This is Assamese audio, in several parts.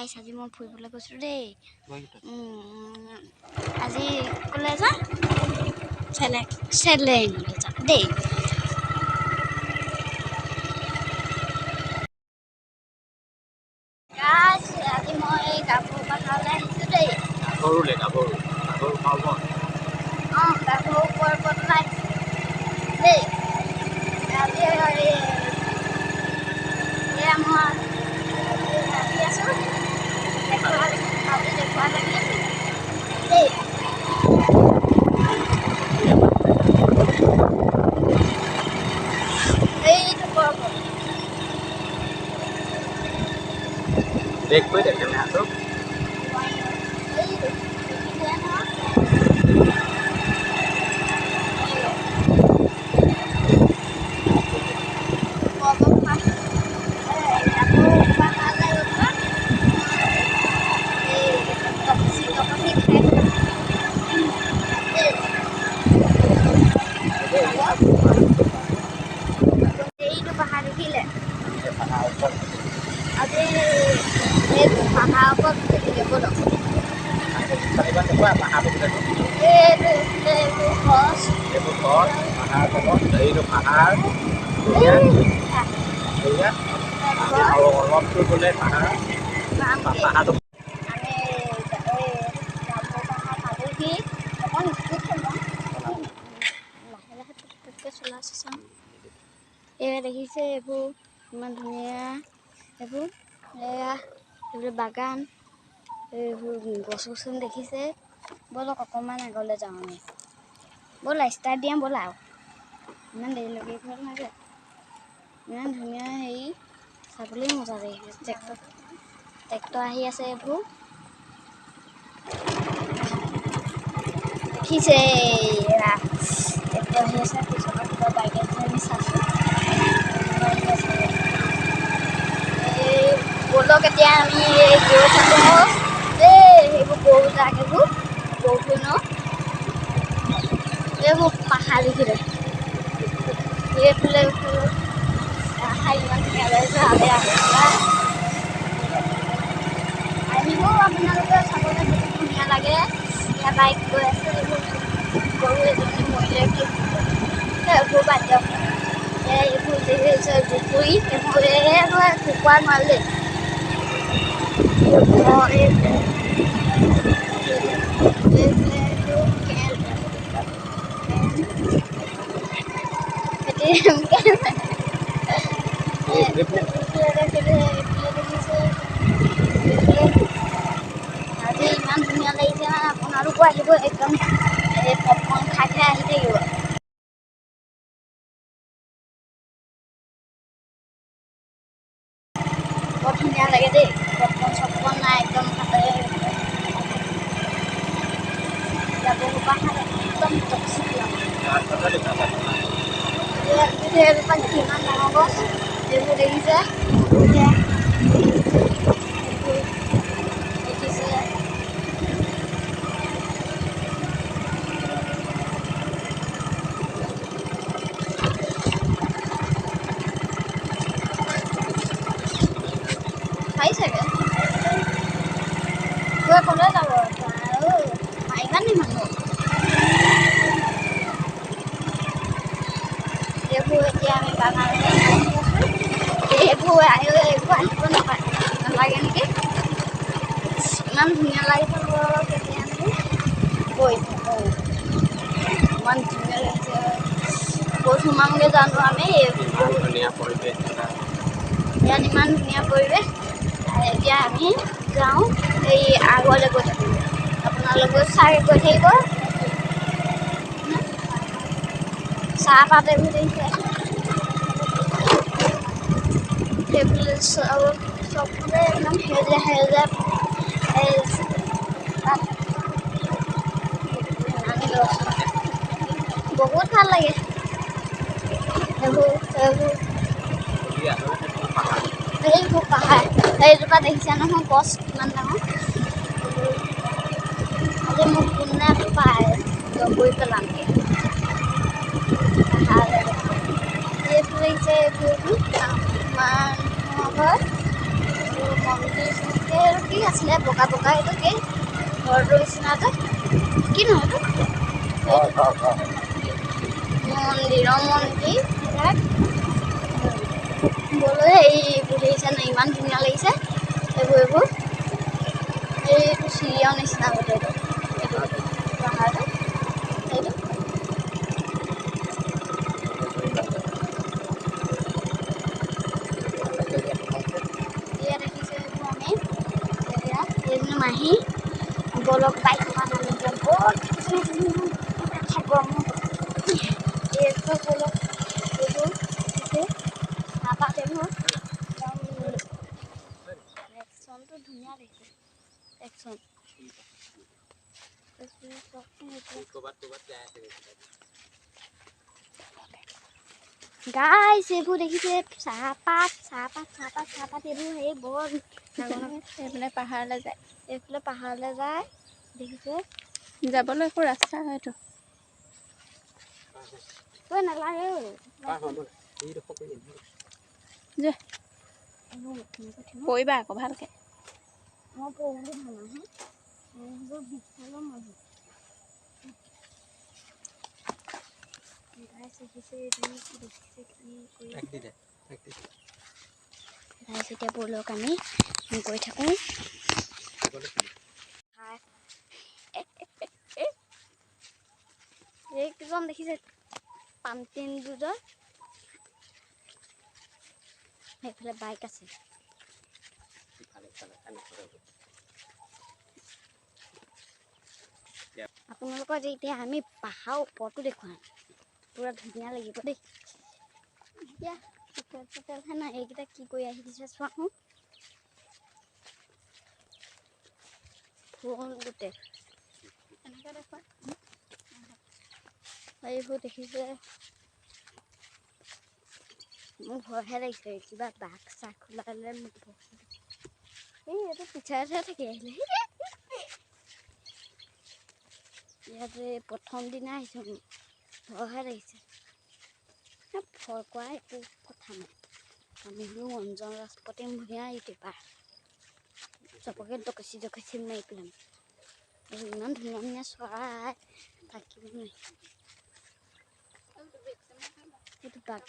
গাইছ, আজি মই ফুৰিবলৈ গৈছিলোঁ দেই। আজি ক'লৈ যাম? চেলেং চেলেঙলৈ যাম দেই। গাইছ, আজি মই গাভৰু পাহাৰলৈ আহিছোঁ দেই। গাভৰুলে গাভৰু গাভৰু পৰ্বত। অঁ, গাভৰু পৰ্বতলৈ আহিছোঁ দেই। আজি এয়া মই আহি আছোঁ, আজি দেখুওৱা লাগিম দেই। এইটো পৰ্বত দেখবই দেখেন তো। এইটো দেখিছে নহয়। পৰ্বতখন গাভৰু পাহাৰলৈ গৈ এই টকচি টকচি খাই দেই। এইটো পাহাৰ দেখিলে? আজি এই পাহাৰৰ ওপৰত উঠিব ব'লক। এইটো এইবোৰ গছ, এইবোৰ গছ, পাহাৰ তলত এইটো পাহাৰ। এয়া আৰু অলপ দূৰ গ'লে পাহাৰ পাহাৰটো। আমি এই গাভৰু পাহাৰ পালোহি। অকণ স্পীড চলোৱা, লাহে লাহে পুটুককৈ চলাইছে চাওঁ। এয়া দেখিছে এইবোৰ ইমান ধুনীয়া, এইবোৰ এয়া এইবোৰ বাগান, এইবোৰ গছ গছনি দেখিছে। ব'লক অকণমান আগলৈ যাওঁ আমি। ব'লা ষ্টাৰ্ট দিয়া, ব'লা আৰু ইমান দেৰিলৈকে ঘৰত নাযায়। ইমান ধুনীয়া হেৰি চাবলৈ মজা লাগিছে। ট্ৰেক্টৰ ট্ৰেক্টৰ আহি আছে, এইবোৰ দেখিছে। এয়া ট্ৰেক্টৰ আহি আছে, পিছৰ পৰা কিবা বাইক আহিছে, আমি চাইছোঁ আহি আছে। এই ব'লক এতিয়া আমি গৈ থাকোঁ। এই সেইবোৰ গৰু যাক, এইবোৰ গৰুবোৰ ন। এইবোৰ পাহাৰ দেখিলে এইফালে ইমান ধুনীয়া লাগিছে। আহিব আপোনালোকে চাবলৈ, বহুত ধুনীয়া লাগে। এয়া বাইক গৈ আছে। এইবোৰ গৰু এজনী মৰিলে কি এইবোৰ বাদ দিয়ক। এইবোৰ দেখিছে জুপুৰি, এইবোৰ এইবোৰ কুকুৰা নোৱাৰিলে। আজি ইমান ধুনীয়া লাগিছে মানে আপোনালোকো আহিব, একদম এই পপকৰ্ণ খাই খাই আহি থাকিব। বৰ ধুনীয়া লাগে দেই। পপকৰ্ণ চপকৰ্ণ নাই, একদম গাভৰু পাহাৰ একদম টকচি। কিমান ডাঙৰ গছ এইবোৰ দেখিছে, দেখিছে। চাগে গৈ ক'লৈ যাব আৰু মাৰিবা নি মানুহ এইবোৰ? এতিয়া আমি বাগানলৈ আহি আছোঁ। এইবোৰ এইবোৰ আহিব নাপায়, নালাগে নেকি? ইমান ধুনীয়া লাগিছে। ব'লক এতিয়া আমি গৈ থাকোঁ। ইমান ধুনীয়া লাগিছে, ক'ত সোমামগৈ জানো আমি? ইমান ধুনীয়া পৰিৱেশ ইয়াত, ইমান ধুনীয়া পৰিৱেশ। এতিয়া আমি যাওঁ, এই আগলৈ গৈ থাকিম, আপোনালোকেও চাই গৈ থাকিব। চাহপাত এইবোৰ দেখিছে, সেইফালে চব চবফালে একদম সেউজীয়া সেউজীয়া। এই তাত গছ, বহুত ভাল লাগে। এইবোৰ এইবোৰ এইবোৰ পাহাৰ, এইজোপা দেখিছে নহয় গছ কিমান ডাঙৰ। আজি মোক কোনে পায় কৰি পেলামগৈ পাহাৰলৈ। এইফালে আহিছে এইবোৰ মানুহৰ ঘৰ, মন্দিৰ। এইটো কি আছিলে বগা বগা, এইটো কি ঘৰটোৰ নিচিনা যে কি নহয় এইটো মন্দিৰৰ মন্দিৰ বোলো। এইবোৰ দেখিছে নাই, ইমান ধুনীয়া লাগিছে এইবোৰ। এইবোৰ এইটো চিৰিয়ৰ নিচিনা গোটেইটো, এইটো পাহাৰটো, এইটো এয়া দেখিছে। এইবোৰ আমি এতিয়া এইজনী মাহী, বলক বাইকখন আমি যাম। গৰম এইটো, বলক। এইবোৰ দেখিছে চাহপাত, এইবোৰ একদম একচনটো ধুনীয়া লাগিছে। একচন গাইছ, এইবোৰ দেখিছে চাহপাত, চাহপাত, চাহপাত, চাহপাত। এইবোৰ সেই বৰ ডাঙৰ। এইফালে পাহাৰলৈ যায়, এইফালে পাহাৰলৈ যায়, দেখিছে। যাবলৈ একো ৰাস্তা হয়তো ঐ নালাগে ঐ। যে পৰিবা আকৌ ভালকে। মই পৰো বুলি ভাল নহয়, এইবোৰ বিশালৰ মানুহ। গাইছ দেখিছে, এইটো কি দেখিছে, কি কৰি গাইছ। এতিয়া ব'লক আমি গৈ থাকোঁ। এইকেইজন দেখিছে পামটিন দুজন, সেইফালে বাইক আছে। আপোনালোকৰ যে এতিয়া আমি পাহাৰৰ ওপৰতো দেখুৱাম, পূৰা ধুনীয়া লাগিব দেই। এতিয়া হোটেল চোটেলহে নাই। এইকেইটা কি কৰি আহি দিছে চোৱাচোন, ফুল গোটেই। এনেকৈ দেখুৱা। এইবোৰ দেখিছে, মোৰ ভয়হে লাগিছে, কিবা বাঘ চাঘ ওলালে মোক ভয়। এই এইটো পিছাইহে থাকি আহিলে। ইয়াতে প্ৰথম দিনা আহিছোঁ, মোৰ ভয়হে লাগিছে। ভয় কৰা একো কথা নাই, আমি হ'লো অঞ্জন ৰাজপতি ভূঞা ইউটিউবাৰ, চবকে ডকচি ডকচি মাৰি পেলাম। আৰু ইমান ধুনীয়া ধুনীয়া চৰাই, থাকিব নোৱাৰি। এইটো বাঘ।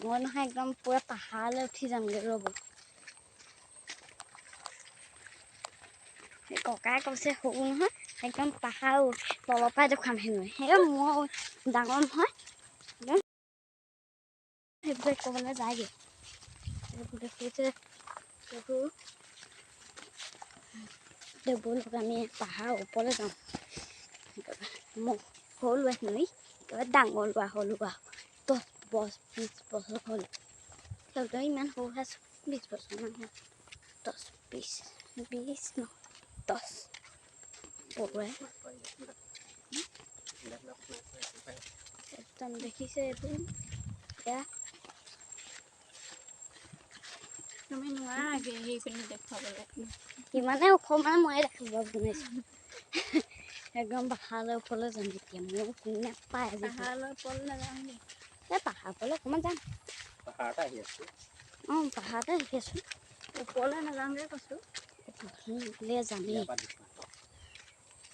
মই নহয় একদম পূৰা পাহাৰলৈ উঠি যামগৈ, ৰ'ব। এই ককাই কৈছে সৰু নহয়, একদম পাহাৰ তলৰ পৰাই দেখুৱাম হেনো। সেই মই ডাঙৰ নহয়, একদম সেইবিলাক ক'বলৈ যায়গৈ। এইবোৰ দেখিছে এইবোৰ। এতিয়া ব'লক আমি পাহাৰৰ ওপৰলৈ যাওঁ। মই সৰু ল'ৰা হেনো, একেবাৰে ডাঙৰ ল'ৰা হ'লো আৰু 10 বছৰ 20 বছৰ হ'ল। সিহঁতৰ ইমান সৰু হৈ আছোঁ, 20 বছৰমান হ'ল, 10 20 20 নহয় 10 পৰুৱাই একদম দেখিছে এইবোৰ। এতিয়া তুমি নোৱাৰাগে সেইপিনে দেখুৱাবলৈ। ইমানে ওখ মানে ময়ে দেখাব বনাইছোঁ। একদম পাহাৰলৈ ওপৰলৈ যাম এতিয়া, মোৰ কোনে পায় আজি। পাহাৰলৈ ওপৰলৈ নাযাওঁ দেই। এই পাহাৰ ওপৰলৈ অকণমান যাম। পাহাৰতে আহি আছোঁ। অঁ, পাহাৰতে আহি আছোঁ। ওপৰলৈ নাযাওঁগৈ কৈছোঁ। ওপৰলৈ যামেই।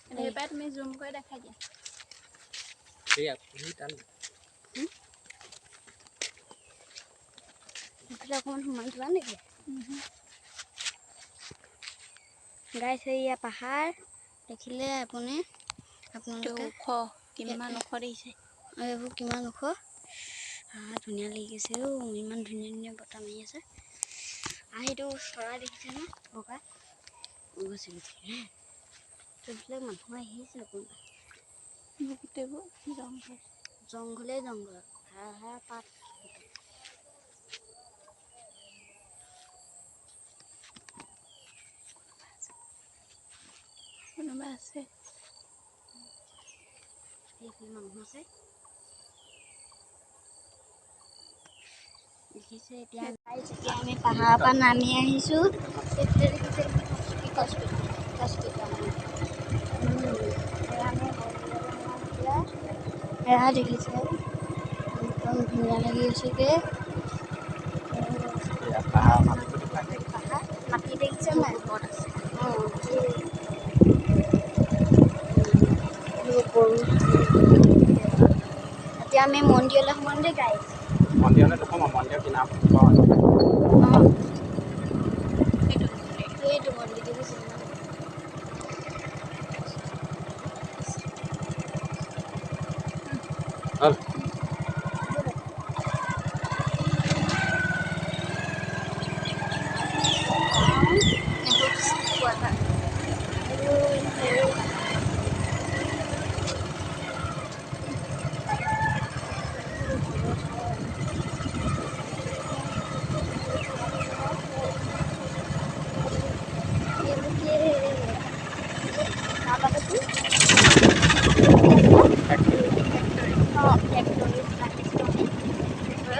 সেইপাই তুমি জুম কৰি দেখাই দিয়া। এইফালে অকণমান সোমাই যোৱা নেকি গাইছে? এয়া পাহাৰ দেখিলে আপুনি আপোনালোকে। ওখ, কিমান ওখ দেখিছে এইবোৰ, কিমান ওখ। ধুনীয়া লাগি গৈছে অ', ইমান ধুনীয়া ধুনীয়া বতাহ মাৰি আছে। আৰু সেইটো চৰাই দেখিছেনে বগা গৈছে গৈছে। এইবিলাক মানুহ আহিছে কোনোবা। গোটেইবোৰ জংঘল, জংঘলেই জংঘল, হাৰা হাৰা পাত। কোনোবা আছে, সেইখিনি মানুহ আছে দেখিছে। এতিয়া যেতিয়া আমি পাহাৰৰ পৰা নামি আহিছোঁ, তেতিয়া দেখিছে হস্পিটেল। এয়া দেখিছে, একদম ধুনীয়া লাগি আছেগৈ। পাহাৰ মাটি দেখিছে নাই? অঁ, গৰু। এতিয়া আমি মন্দিৰলৈ সোমাম দেই গাইজ। মন্দিৰলৈ নোসোমাওঁ, মন্দিৰৰ কিনাৰত। অঁ, সেইটো মন্দিৰ দেখিছে। হ'ল।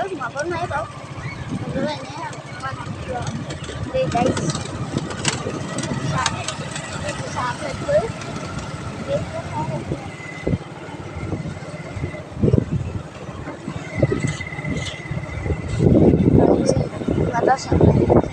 সোমাব নোৱাৰি বাৰু, হ'লেও এনেই অকণমান দেই গাইজ। চাহ ফেক্টৰী, water supply.